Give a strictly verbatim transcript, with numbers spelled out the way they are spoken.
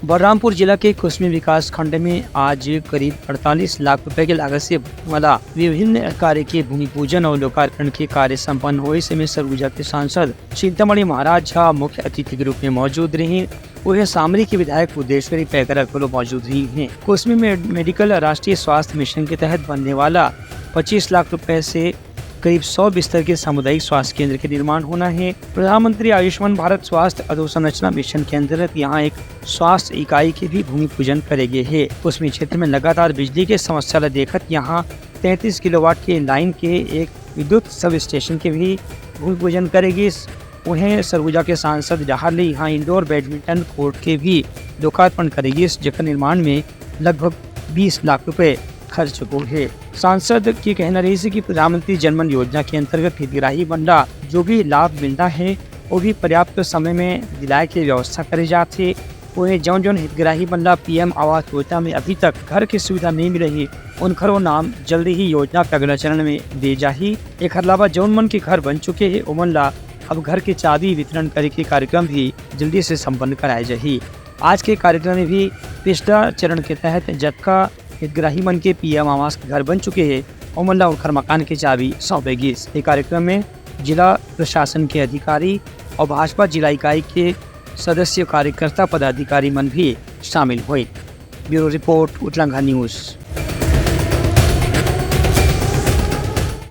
बलरामपुर जिला के कुसमी विकास खंड में आज करीब अड़तालीस लाख रुपए के लागत से वाला विभिन्न कार्य के भूमि पूजन और लोकार्पण के कार्य संपन्न होइस। एमे सरगुजा के सांसद चिंतामणि महाराज झा मुख्य अतिथि के रूप में मौजूद रही। उहे सामरी के विधायक भुवनेश्वरी पैकरा घलो मौजूद रही हैं। कुसमी में मेडिकल राष्ट्रीय स्वास्थ्य मिशन के तहत बनने वाला पच्चीस लाख रुपए से करीब सौ बिस्तर के सामुदायिक स्वास्थ्य केंद्र के निर्माण होना है। प्रधानमंत्री आयुष्मान भारत स्वास्थ्य अधोसंरचना मिशन के अंतर्गत यहाँ एक स्वास्थ्य इकाई के भी भूमि पूजन करे गे हे। कुसमी क्षेत्र में लगातार बिजली के समस्या ला देखत यहाँ तैंतीस किलोवाट के लाइन के एक विद्युत सब स्टेशन के भी भूमि पूजन करे गिस। उहें, सरगुजा के सांसद डहार ले यहाँ इंडोर बैडमिंटन कोर्ट के भी लोकार्पण करे गिस, जेकर निर्माण में लगभग बीस लाख रुपए खर्च हो हे। सांसद के कहना रहिस कि प्रधानमंत्री जनमन योजना के अंतर्गत हितग्राही मन ला जो भी लाभ मिलना है, वो भी पर्याप्त समय में दिलाए के व्यवस्था करे जात हे। उहें, जौन जौन हितग्राही मन ला पीएम आवास योजना में अभी तक घर के सुविधा नहीं मिले हे, उनखरो नाम जल्दी ही योजना के अगला चरण में दे जाही। एखर अलावा जौन मन के घर बन चुके हे, ओमन ला अब घर के चाबी वितरण करे के कार्यक्रम भी जल्दी से संपन्न कराए जाही। आज के कार्यक्रम में भी पिछला चरण के तहत जतका हितग्राही मन के पीएम आवास के घर बन चुके हे, ओमन ला उनखर मकान के चाबी सौंपे गिस। ये कार्यक्रम में जिला प्रशासन के अधिकारी और भाजपा जिला इकाई के सदस्य, कार्यकर्ता, पदाधिकारी मन भी शामिल हुए। Bureau report, Utlangha news.